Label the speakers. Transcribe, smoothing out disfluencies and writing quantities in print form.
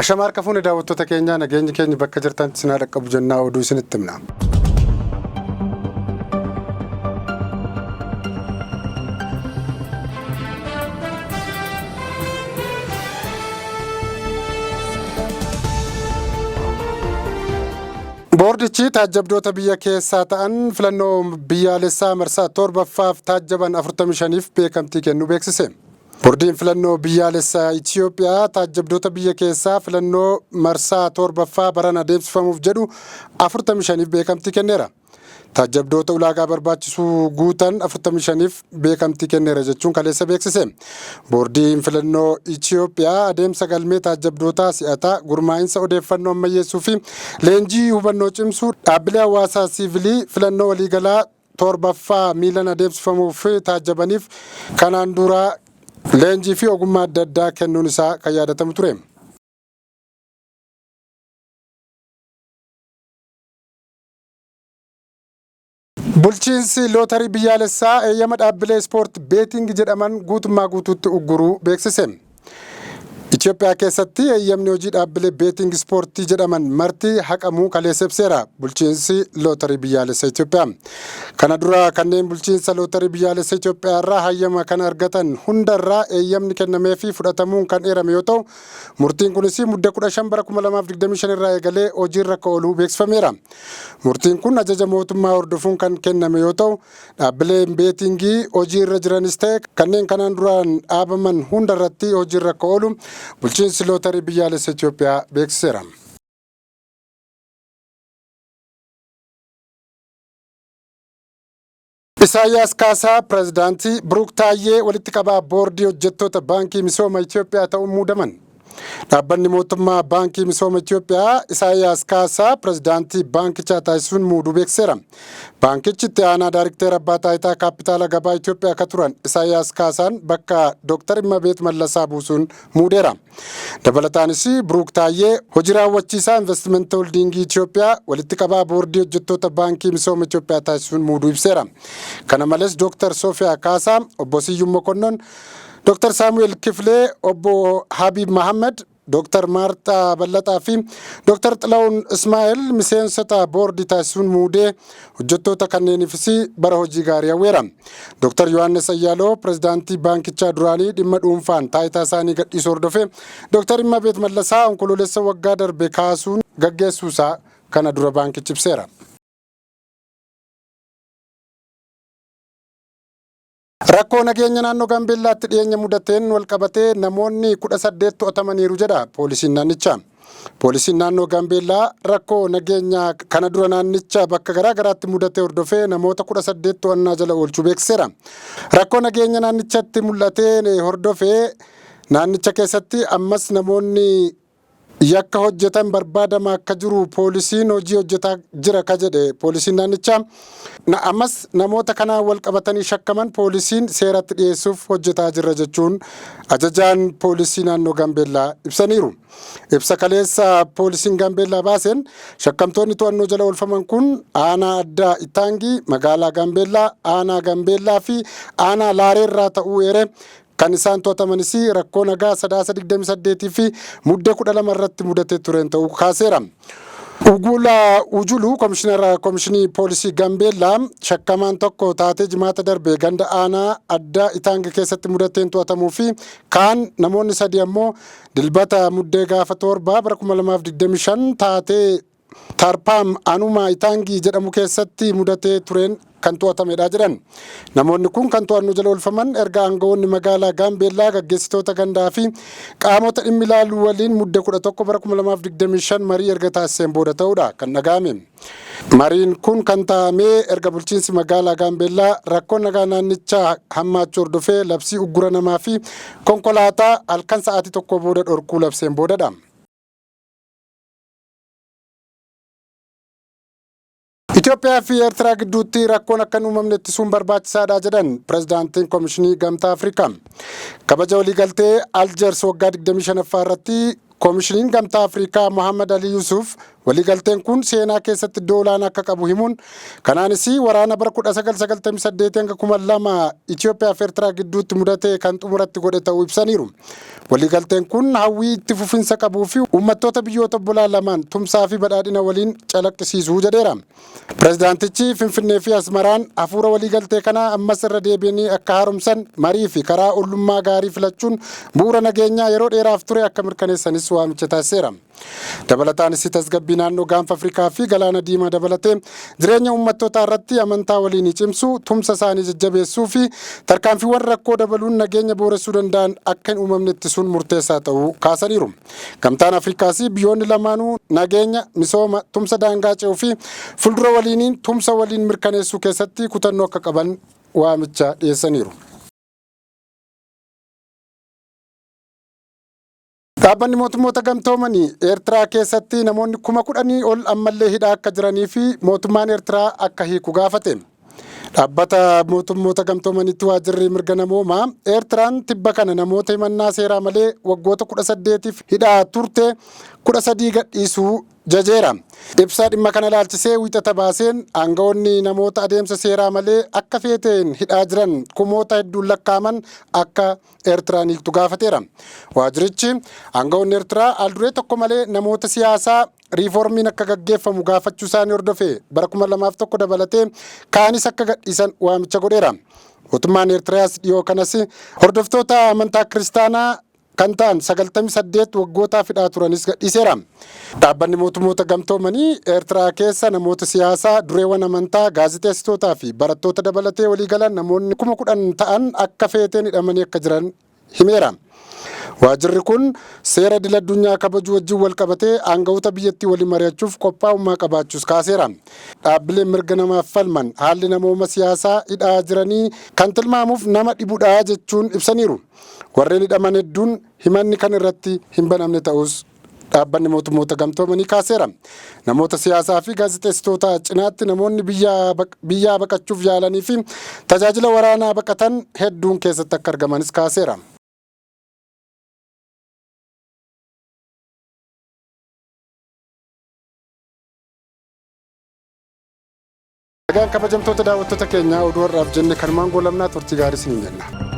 Speaker 1: Ashama harka fuune daawwattoota keenyaa, nageenyi keenya bakka jirtanitti isin haa dhaqqabu jennaa oduu isinitti himna. Boordichi taajjabdoota biyya keessaa ta'an filannoo biyyaalessaa marsaa 7ffaaf taajjaban 45f beekamtii kennuu beeksise. Boordiin filannoo biyyaalessaa Itiyoophiyaa taajjabdoota biyya keessaa filannoo marsaa 7ffaa baran adeemsifamuuf jedhu 45f beekamtii kenneera. Taajjabdoota ulaagaa barbaachisuu guutan 45f beekamtii kenneera jechuun kaleessa beeksise. Boordiin filannoo Itiyoophiyaa adeemsa galmee taajjabdootaa si'ataa, gurmaa'insa odeeffannoo ammayyeessuu fi leenjii hubannoo cimsuu dhaabbilee hawaasaa siivilii filannoo waliigalaa 7ffaa miilan adeemsifamuuf taajjabaniif kanaan dura leenjii fi ogummaa adda addaa kennuun isaa kan yaadatamu ture. Bulchiinsi lootarii biyyaalessaa eeyyama dhaabbilee ispoort beeting jedhaman guutummaa guutuutti ugguruu beeksise. Itoophiyaa keessatti eeyyamni hojii dhaabbilee beeting ispoortii jedhaman marti haqamuu kaleessa ibseera bulchiinsi lootarii biyyaalessa Itoophiyaa. Kana dura kanneen bulchiinsa lootarii biyyaalessa Itoophiyaa irraa hayyama kan argatan hundarraa eeyyamni kennamee fi fudhatamuun kan eerame yoo ta'u, murtiin kunis mudde 15 bara 2025 irraa eegalee hojiirra akka oolu beeksifameera. Murtiin kun ajaja mootummaa hordofuun kan kenname yoo ta'u, dhaabbileen beetingii hojii irra jiranis ta'e kanneen kanaan duraan dhaabaman hunda irratti hojiirra akka oolu bulchiinsi lootarii biyyaalessa Itoophiyaa beeksiseera. Isaayyaas Kaasaa pirezidaantii, Biruuk Taayyee walitti qabaa boordii hojjettoota Baankii Misooma Itoophiyaa ta'uun muudaman. Dhaabbanni mootummaa Baankii Misooma Itoophiyaa Isaayyaas Kaasaa pirezidaantii baankichaa taasisuun muuduu beeksiseera. Baankichi itti aanaa daarikteera abbaa taayitaa kaappitaala gabaa Itoophiyaa akka turan Isaayyaas Kaasaan bakka Dooktar Immabeet Mallasaa buusuun muudeera. Dabalataanis Biruuk Taayyee hojii raawwachiisaa Investimentii Hooldiingii Itoophiyaa walitti qabaa boordii hojjettoota Baankii Misooma Itoophiyaa taasisuun muuduu ibseera. Kana malees Dooktar Soofiyaa Kaasaa, Obbo Siyyum Mokonnon, Dooktar Saamu'eel Kifilee, Obbo Habiib Mahammad, Dooktar Maartaa Ballaxaa fi Dooktar Xilawun Ismaa'eel miseensota boordii taasisuun muudee hojjettoota kanneeniifis bara hojii gaarii hawweera. Dooktar Yohaannis Ayyaaloo pirezidaantii baankichaa duraanii dhimma dhuunfaan taayitaa isaanii gadhiisuu hordofee Dooktar Immabeet Mallasaa onkoloolessa waggaa darbe kaasuun gaggeessuusaa kana dura baankichi ibseera. Rakkoo nageenya naannoo Gaambeellaatti dhiyeenya mudateen walqabatee namoonni 18 to'atamaniiru jedha poolisiin naannichaa. Poolisiin naannoo Gaambeellaa rakkoo nageenya kana dura naannicha bakka garaa garaatti mudate hordofee namoota 18 to'annaa jala oolchuu beeksiseera. Rakkoo nageenya naannichatti mul'atee hordofee naannicha keessatti ammas namoonni yakka hojjetan barbaadama akka jiru poolisiin hojii hojjetaa jira ka jedhe poolisiin naannichaa. Ammas namoota kanaan wal qabatanii shakkaman poolisiin seeratti dhiyeessuuf hojjetaa jirra jechuun ajajaan poolisii naannoo Gaambeellaa ibsaniiru. Ibsa kaleessa poolisiin Gaambeellaa baaseen shakkamtoonni to'annoo jala oolfaman kun aanaa addaa Ittaangii, magaalaa Gaambeellaa, aanaa Gaambeellaa fi aanaa Laareerraa ta'uu eere. Kan isaan to'atamanis rakkoo nagaa Sadaasa 28 fi Mudde 12 irratti mudatee tureen ta'uu kaaseera. Ugula Ujulu komishinara komishinii poolisii Gambeellaa shakkamaan tokko taatee jimaata darbe ganda aanaa addaa Itaang keessatti mudateen to'atamuu fi kaan namoonni sadi ammoo dilbata Muddee gaafa 7 bara 2025 taatee Tarpaam Anumaa Itaangii jedhamu keessatti mudatee tureen kan to'atamedha jedhan. Namoonni kun kan to'annoo jala oolfaman erga aangawoonni magaalaa Gaambeellaa gaggeessitoota gandaa fi qaamota dhimmi ilaalu waliin mudde 11 bara 2025 marii erga taasiseen booda ta'uudha kan dhaga'ame. Mariin kun kan taa'ame erga bulchiinsi magaalaa Gaambeellaa rakkoo nagaa naannichaa hammaachuu hordofee labsii uggura namaa fi konkolaataa halkan sa'aatii 1 booda dhorkuu labseen boodadha. Itoophiyaa fi Eertiraa gidduutti rakkoon akka hin uumamne ittisuun barbaachisaadha jedhan pirezidaantiin Komishinii Gamtaa Afrikaa. Kabaja waliigaltee Aljeers waggaa 25ffaa irratti Komishiniin Gamtaa Afrikaa Mohammad Ali Yusuf Waliigalteen kun seenaa keessatti iddoo olaanaa akka qabu himuun, kanaanis waraana bara 1998 hanga 2000 Itoophiyaa fi Eertiraa gidduutti mudate kan xumuratti godhe ta'uu ibsaniiru. Waliigalteen kun hawwii itti fufinsa qabuu fi uummattoota biyyoota obbolaa lamaan tumsaa fi badhaadhina waliin calaqqisiisuu jedheera. Pireezidaantichi Finfinnee fi Asmaraan hafuura waliigaltee kanaa ammas irra deebi'anii akka haaromsan, marii fi karaa ollummaa gaarii filachuun bu'uura nageenyaa yeroo dheeraaf ture akka mirkaneessanis waamicha taasiseera. Dabalataanis tasgabbii naannoo Gaanfa Afrikaa fi Galaana Diimaa dabalatee jireenya uummattootaa irratti amantaa waliin cimsuu, tumsa isaanii jajjabeessuu fi tarkaanfiiwwan rakkoo dabaluun nageenya booressuu danda'an akka hin uumamne ittisuun murteessaa ta'uu kaasaniiru. Gamtaan Afrikaas biyyoonni lamaanuu nageenya, misooma, tumsa daangaa ce'uu fi fuuldura waliiniin tumsa waliin mirkaneessuu keessatti kutannoo akka qaban waamicha dhiyeessaniiru. Dhaabbanni Mootummoota Gamtoomanii Eertiraa keessatti namoonni 10,000 ol ammallee hidhaa akka jiranii fi mootummaan Eertiraa akka hiiku gaafate. Dhaabbata Mootummoota Gamtoomaniitti waajjirri mirga namoomaa Eertiraan tibba kana namoota himannaa seeraa malee waggoota 18f hidhaa turte 13 gadhiisuu jajeera. Ibsa dhimma kana ilaalchisee Wiixata baaseen, aanga'oonni namoota adeemsa seeraa malee akka feeteen hidhaa jiran kumoota hedduun lakkaa'aman akka Eertiraan hiiktu gaafateera. Waajjirichi aanga'oonni Eertiraa haalduree tokko malee namoota siyaasaa riiformiin akka gaggeeffamu gaafachuu isaanii hordofee bara 2001 dabalatee kaanis akka gadhiisan waamicha godheera. Mootummaan Eertiraas dhiyoo kanas hordoftoota amantaa kiristaanaa kan ta'an 98 waggootaaf hidhaa turanis gadhiiseera. Dhaabbanni Mootummoota Gamtoomanii Eertiraa keessa namoota siyaasaa, dureewwan amantaa, gaazexeessitootaa fi barattoota dabalatee waliigalan namoonni 10,000 ta'an akka feeteen hidhamanii akka jiran himeera. Waajjirri kun seera idil addunyaa kabajuu wajjin wal qabatee aanga'oota biyyattii waliin mari'achuuf qophaa'ummaa qabaachuus kaaseera. Dhaabbileen mirga namaaf falman haalli namooma siyaasaa hidhaa jiranii kan tilmaamuuf nama dhibudha jechuun ibsaniiru. Warreen hidhaman hedduun himanni kan irratti hin banamne ta'us Dhaabbanni Mootummoota Gamtoomanii kaaseera. Namoota siyaasaa fi gaazexeessitoota cinaatti namoonni biyyaa baqachuuf yaalanii fi tajaajila waraanaa baqatan hedduun keessatti akka argamanis kaaseera. Egaan kabajamtoota daawwattoota keenyaa, oduu har'aaf jenne kanumaan goolabnaa, turtii gaarii isiniin jenna.